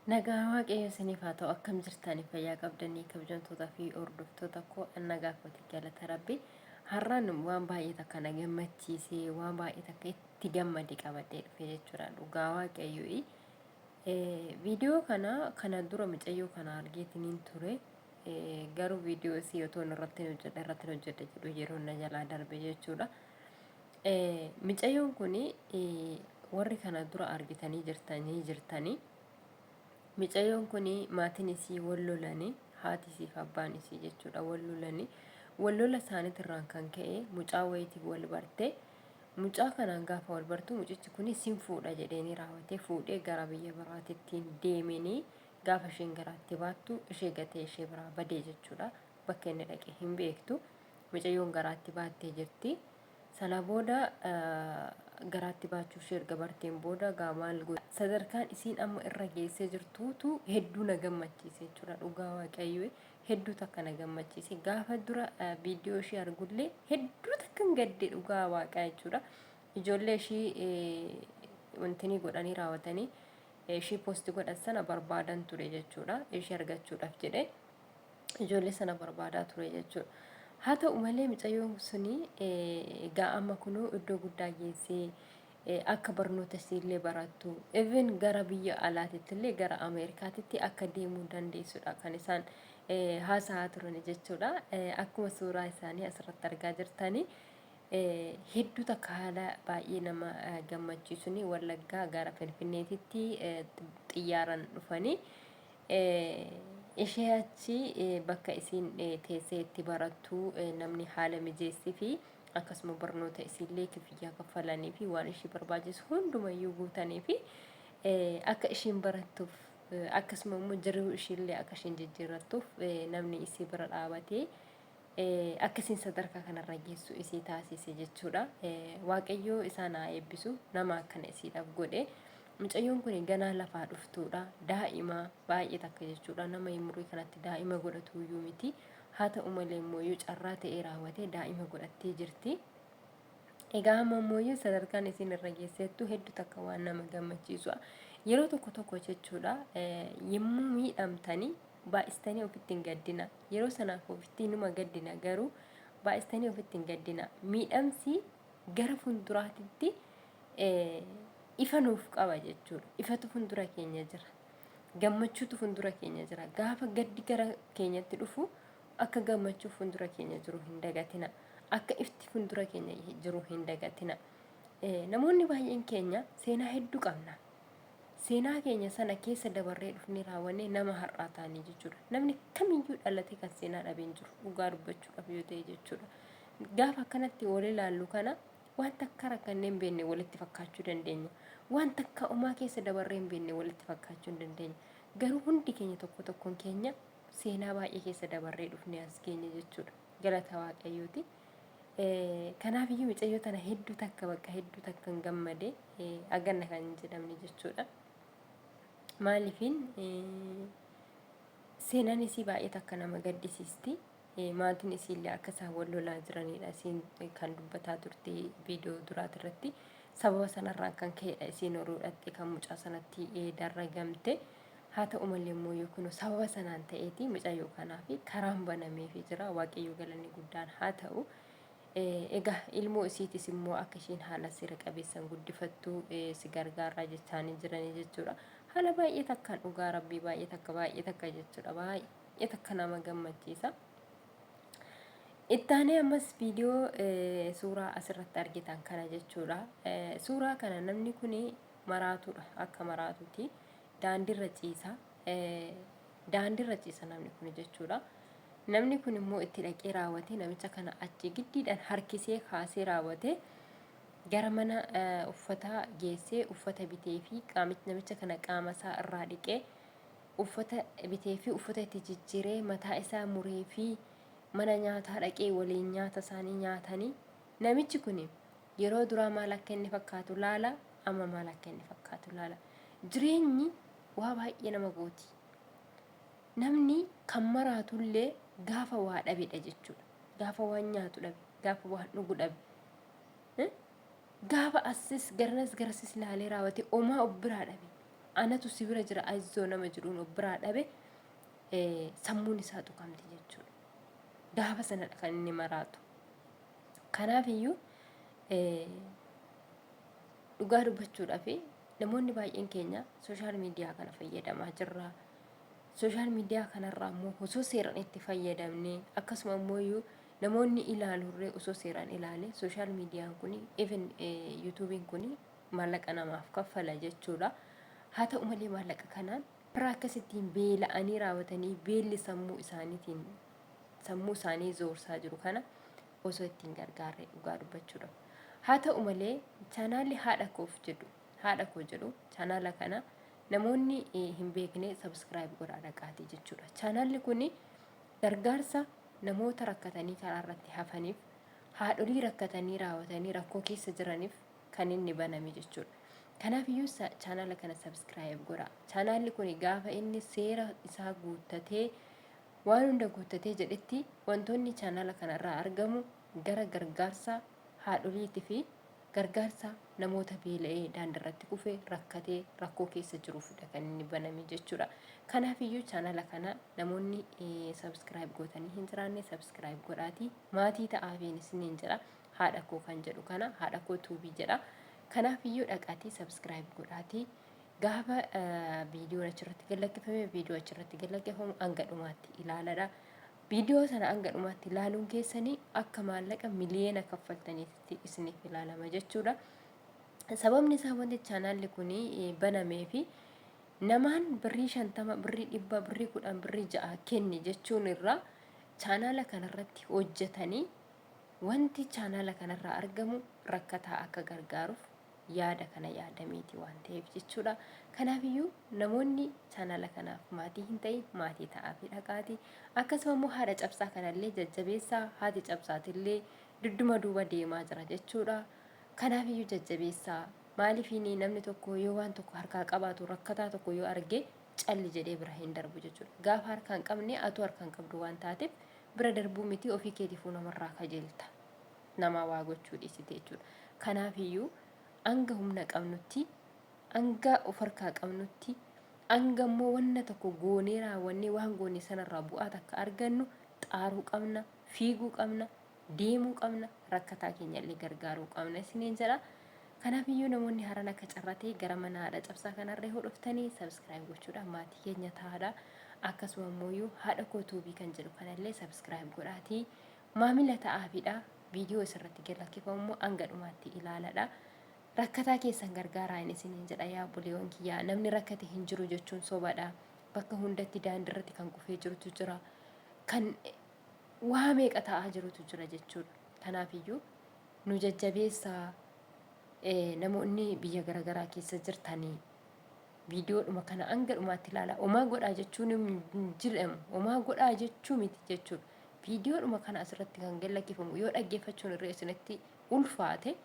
Nagaa Waaqayyo isiniif haa ta'u. Akkam jirtanii? Fayyaa qabdanii? Kabajamtootaa fi hordoftoota koo, an nagaa kooti, galata Rabbi. Har'aan waan baay'ee takka na gammachiise, waan baay'ee takka itti gammade qabadhee dhufe jechuudha, dhugaa Waaqayyo'i. Viidiyoo kana kana dura mucayyoo kana argeetiniin ture, garuu viidiyoo isii otoo irratti hojjedha irratti hojjedha jedhu yeroo na jalaa darbe jechuudha. Micayyoon kun warri kana dura argitanii jirtanii. Micayyoon kun maatiin isii wal lolanii, haati isii fi abbaan isii jechuudha, wal lolanii, wal lola isaaniitirraan kan ka'e mucaa wayiitiif wal barte. Mucaa kanaan gaafa wal bartu, mucichi kun sin fuudha jedheenii raawwatee fuudhee gara biyya biraatittiin deemenii, gaafa isheen garaatti baattu ishee gatee ishee biraa badee jechuudha. Bakka inni dhaqe hin beektu. Mucayyoon garaatti baattee jirti. Sana booda garaatti baachuu ishee erga barteen booda gaa maal godhe? Sadarkaan isiin amma irra geessee jirtuutu hedduu na gammachiise jechuudha. Dhugaa Waaqayyoo, hedduu takka na gammachiise. Gaafa dura viidiyoo ishee argullee hedduu takka hin gadde, dhugaa Waaqaa jechuudha. Ijoollee ishii wantinii godhanii raawwatanii ishii posti godhan sana barbaadan ture jechuudha. Ishii argachuudhaaf jedhee ijoollee sana barbaadaa ture jechuudha. Haa ta'u malee, mucayyoon suni egaa amma kunuu iddoo guddaa geessee, akka barnoota isiillee barattu, even gara biyya alaatitti illee, gara Ameerikaatitti akka deemuu dandeessudha kan isaan haasa'aa turan jechuudha. Akkuma suuraa isaanii asirratti argaa jirtanii, hedduu takka haala baay'ee nama gammachiisuun Wallaggaa gara Finfinneetitti xiyyaaraan dhufanii, ishee achi bakka isiin teessee itti barattu namni haala mijeessee fi akkasuma barnoota isiillee kifiyyaa kaffalanii fi waan ishii barbaachisu hundumayyuu guutanii fi akka ishiin barattuuf, akkasuma immoo jiruu ishiillee akka ishiin jijjiirrattuuf namni isii bira dhaabatee akka isiin sadarkaa kanarra geessu isii taasise jechuudha. Waaqayyoo isaan haa eebbisu, nama akkana isiidhaaf godhe. Mucayyoon kun ganaa lafaa dhuftuudha. Daa'ima baay'ee takka jechuudha. Nama umurii kanatti daa'ima godhatu iyyuu miti. Haa ta'u malee immoo carraa ta'ee raawwatee daa'ima godhattee jirti. Egaa amma immoo sadarkaan isiin irra geesseettu hedduu takka waan nama gammachiisu. Yeroo tokko tokko jechuudha, yommuu miidhamtanii baay'istanii ofitti hin gaddina. Yeroo sanaaf ofitti numa gaddina, garuu baay'istanii ofitti hin gaddina. Miidhamsi gara fuulduraatitti ifa nuuf qaba jechuudha. Ifatu fuuldura keenya jira. Gammachuutu fuuldura keenya jira. Gaafa gaddi gara keenyatti dhufu akka gammachuu fuuldura keenya jiru hin dagatina. Akka ifti fuuldura keenya jiru hin dagatina. Namoonni baay'een keenya seenaa hedduu qabna. Seenaa keenya sana keessa dabarree dhufnee raawwannee nama har'aa taanii jechuudha. Namni kamiyyuu dhalatee kan seenaa dhabee hin jiru, dhugaa dubbachuudhaaf yoo ta'e jechuudha. Gaafa akkanatti wal ilaallu kana wanta akka rakkannee hin beekne walitti fakkaachuu dandeenya. Wanta akka homaa keessa dabarree hin beekne walitti fakkaachuu hin dandeenya. Garuu hundi keenya, tokko tokkoon keenya seenaa baay'ee keessa dabarree dhufnee as keenya jechuudha. Galata Waaqayyooti. Kanaaf iyyuu mucayyoo tana hedduu takka, bakka hedduu takka hin gammade, aganna kan hin jedhamne jechuudha. Maaliifin, seenaan isii baay'ee takka nama gaddisiisti. Maatiin isiillee akka isaan wal lolaa jiranidha isiin kan dubbataa turte viidiyoo duraati irratti. Sababa sanarraan kan ka'edha isiin horuu dhatte kan mucaa sanatti darragamte. Haa ta'u malee immoo yookiin sababa sanaan ta'eeti mucayyoo kanaaf karaan banameefii jira. Waaqayyo galanni guddaan haa ta'u. Egaa ilmoo isiitis immoo akka isheen haala seera qabeessan guddifattu si gargaaraa jechaanii jiranii jechuudha. Haala baay'ee takkaan, dhugaa Rabbii, baay'ee takka, baay'ee takka jechuudha. Baay'ee takka nama gammachiisa. Ittaanee ammas viidiyoo suuraa asirratti argitan kana jechuudha. Suuraa kana namni kun maraatuudha, akka maraatuuti. Daandiirra ciisa. Daandiirra ciisa namni kun jechuudha. Namni kun immoo itti dhaqee raawwatee namicha kana achi giddiidhaan harkisee kaasee raawwatee gara mana uffataa geessee, uffata bitee fi namicha kana qaama isaa irraa dhiqee, uffata bitee fi uffata itti jijjiiree, mataa isaa muree fi mana nyaataa dhaqee waliin nyaata isaanii nyaatanii, namichi kun yeroo duraa maal akka inni fakkaatu laala, amma maal akka inni fakkaatu laala. Jireenyi waa baay'ee nama gooti. Namni kan maraatullee gaafa waa dhabedha jechuudha. Gaafa waan nyaatu dhabe, gaafa waan dhugu dhabe, gaafa asis garanas garasis laalee raawwate omaa of biraa dhabe. Anatu si bira jira ayizoo nama jedhuun of biraa dhabe sammuun isaa tuqamti jechuudha. Gaafa sanadha kan inni maraatu. Kanaaf iyyuu dhugaa dubbachuudhaaf namoonni baay'een keenya sooshaal miidiyaa kana fayyadamaa jirra. Sooshaal miidiyaa kanarraa immoo osoo seeraan itti fayyadamne akkasuma immoo iyyuu namoonni ilaalurree osoo seeraan ilaale sooshaal miidiyaan kun even yuutuubiin kun maallaqa namaaf kaffala jechuudha. Haa ta'u malee maallaqa kanaan warra akkasittiin beela'anii raawwatanii beelli sammuu isaaniitiin sammuu isaanii zoorsaa jiru kana osoo ittiin gargaarree dhugaa dubbachuudhaaf. Haa ta'u malee chaanaalli haadha koof jedhu haadha koo jedhu chaanaala kana namoonni hin beekne subscribe godhaa dhaqaatii jechuudha. Chaanaalli kun gargaarsa namoota rakkatanii karaa irratti hafaniif haadholii rakkatanii raawwatanii rakkoo keessa jiraniif kan inni baname jechuudha. Kanaaf iyyuu chaanaala kana subscribe godhaa. Chaanaalli kun gaafa inni seera isaa guuttatee waan hunda guuttatee jedhetti wantoonni chaanaala kanarraa argamu gara gargaarsa haadholiitii fi gargaarsa namoota beela'ee daandiirratti kufe rakkatee rakkoo keessa jiruufidha kan inni baname jechuudha. Kanaaf iyyuu chaanaala kana namoonni subscribe gootanii hin jiraanne subscribe godhaatii maatii ta'aafiin isiniin jedha. Haadha koo kan jedhu kana haadha koo tuubii jedha. Kanaaf iyyuu dhaqaatii subscribe godhaatii gaafa viidiyoon achirratti gad-lakkifame viidiyoo achirratti gad-lakkifamu hanga dhumaatti ilaaladha. Viidiyoo sana hanga dhumaatti ilaaluun keessanii akka maallaqa miliyoona kaffaltaniitti isiniif ilaalama jechuudha. Sababni isaa wanti chaanaalli kun banamee fi namaan birrii 50, birrii 100, birrii 10, birrii 6 kenni jechuun irraa chaanaala kanarratti hojjetanii wanti chaanaala kanarraa argamu rakkataa akka gargaaruuf yaada kana yaadameeti waan ta'eef jechuudha. Kanaafiyyuu namoonni chaanaala kanaaf maatii hin ta'in maatii ta'aafi dhaqaati. Akkasuma immoo haadha cabsaa kanallee jajjabeessaa haati cabsaatillee dudduma duuba deemaa jira jechuudha. Kanaafiyyuu jajjabeessaa maaliifiin namni tokko yoo waan tokko harkaa qabaatu rakkataa tokko yoo arge calli jedhee bira hin darbu jechuudha. Gaafa harkaa hin qabne atuu harkaa hin qabdu waan taateef bira darbuu miti ofii keetiifuu namarraa kajeelta. Namaa waa gochuu dhiisite jechuudha. Kanaafiyyuu hanga humna qabnutti, hanga of harkaa qabnutti, hanga immoo wanna tokko goonee raawwannee waan goone sanarraa bu'aa takka argannu xaaruu qabna, fiiguu qabna, deemuu qabna, rakkataa keenya illee gargaaruu qabna isiniin jedha. Kanaafiyyuu namoonni haaraan akka carraa ta'e gara mana haadha cabsaa kanarra yoo dhuftanii subscribe gochuudhaan maatii keenya ta'aadha. Akkasuma immoo haadha koo tuubii kan jedhu kanallee subscribe godhaatii maamila ta'aafidha. Viidiyoo isirratti gad lakkifamu immoo hanga dhumaatti ilaaladha. Rakkataa keessan gargaaraa inni isiniin jedha yaa obboleewwan kiyyaa namni rakkate hin jiru jechuun sobadha. Bakka hundatti daandiirratti kan kufee jirutu jira. Kan waa meeqa ta'aa jirutu jira jechuudha. Kanaafiyyuu nu jajjabeessaa namoonni biyya garaagaraa keessa jirtanii viidiyoodhuma kana hanga dhumaatti ilaala. Omaa godhaa jechuun hin jedhamu. Omaa godhaa jechuu miti jechuudha. Viidiyoodhuma kana asirratti kan gad lakkifamu yoo dhaggeeffachuun irra isinitti ulfaate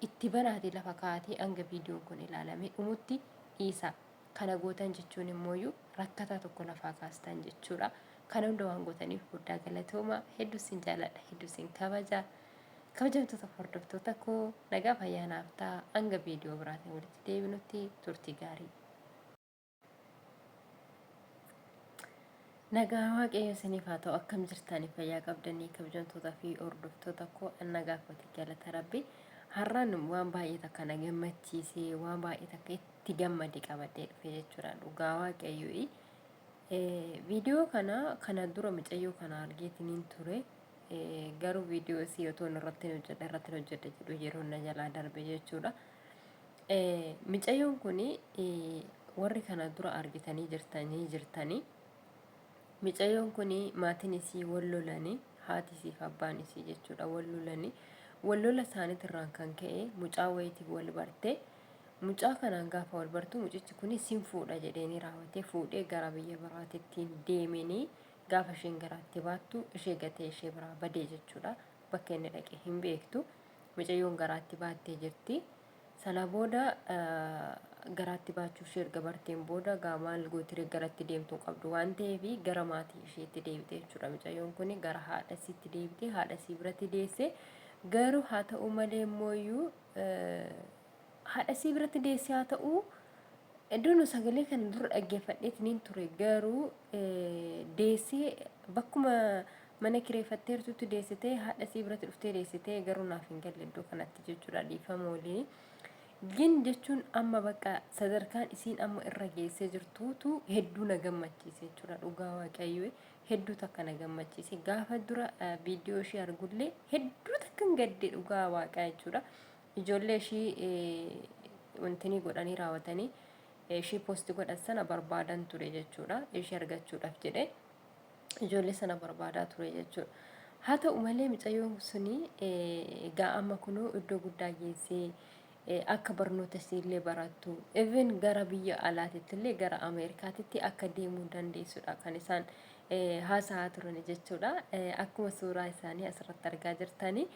itti banaatee lafa kaa'atee hanga viidiyoon kun ilaalamee dhumutti dhiisa. Kana gootan jechuun immooyyuu rakkataa tokko lafaa kaastan jechuudha. Kana hunda waan gootaniif guddaa galatooma. Hedduu sin jaaladha. Hedduu sin kabaja. Kabajamtoota hordoftoota koo nagaa fayyaa naaf ta'a. Hanga viidiyoo biraatiin walitti deebinutti turtii gaarii. Nagaa waaqayyo isiniif haa ta'u akkam jirtanii fayyaa qabdanii kabajamtoota fi hordoftoota koo nagaa kooti galata rabbi har'aan waan baay'ee takka na gammachiise waan baay'ee takka itti gammade qabadhee dhufe jechuudha dhugaa waaqayyo'i. Viidiyoo kana kana dura mucayyoo kana argeetiniin ture garuu viidiyoo isii otoo irratti hojjedha irratti hojjedha jedhu yeroo na jalaa darbe jechuudha. Micayyoon kun warri kana dura argitanii jirtanii jirtanii micayyoon kun maatiin isii wal lolanii haati isii fi abbaan isii jechuudha wal lolanii wal lola isaaniitirraan kan ka'e mucaa wayiitiif wal barte mucaa kanaan gaafa wal bartu mucichi kun sin fuudha jedheenii raawwatee fuudhee gara biyya biraatittiin deemenii gaafa isheen garaatti baattu ishee gatee ishee biraa badee jechuudha bakka inni dhaqe hin beektu mucayyoon garaatti baattee jirti. Sana booda garaatti baachuu ishee erga barteen booda gaa maal gootiree garatti deemtuu qabdu waan ta'eef gara maatii isheetti deebite jechuudha. Mucayyoon kun gara haadha isiitti deebite haadha isii biratti deesse garuu haa ta'u malee immooyyuu haadha isii biratti deesse haa ta'u Iddoon sagalee kana dura dhaggeeffadheetiniin ture, garuu deessee bakkuma mana kireeffatteertutti deessitee, haadha isii biratti dhuftee deessitee, garuu naaf hin galle iddoo kanatti jechuudha, dhiifama waliin. Gin jechuun amma bakka sadarkaan isiin amma irra geessee jirtuutu hedduu na gammachiise jechuudha. Dhugaa Waaqayyoo, hedduu takka na gammachiise. Gaafa dura viidiyoo ishee argullee hedduu takka hin gadde, dhugaa Waaqaa jechuudha. Ijoollee ishii wantinii godhanii raawwatanii ishii post godhan sana barbaadan ture jechuudha. Ishii argachuudhaaf jedhee ijoollee sana barbaadaa ture jechuudha. Haa ta'u malee, mucayyoon suni egaa amma kunuu iddoo guddaa geessee, akka barnoota isiillee barattu, even gara biyya alaatitti illee, gara Ameerikaatitti akka deemuu dandeessudha kan isaan haasa'aa turan jechuudha. Akkuma suuraa isaanii asirratti argaa jirtanii.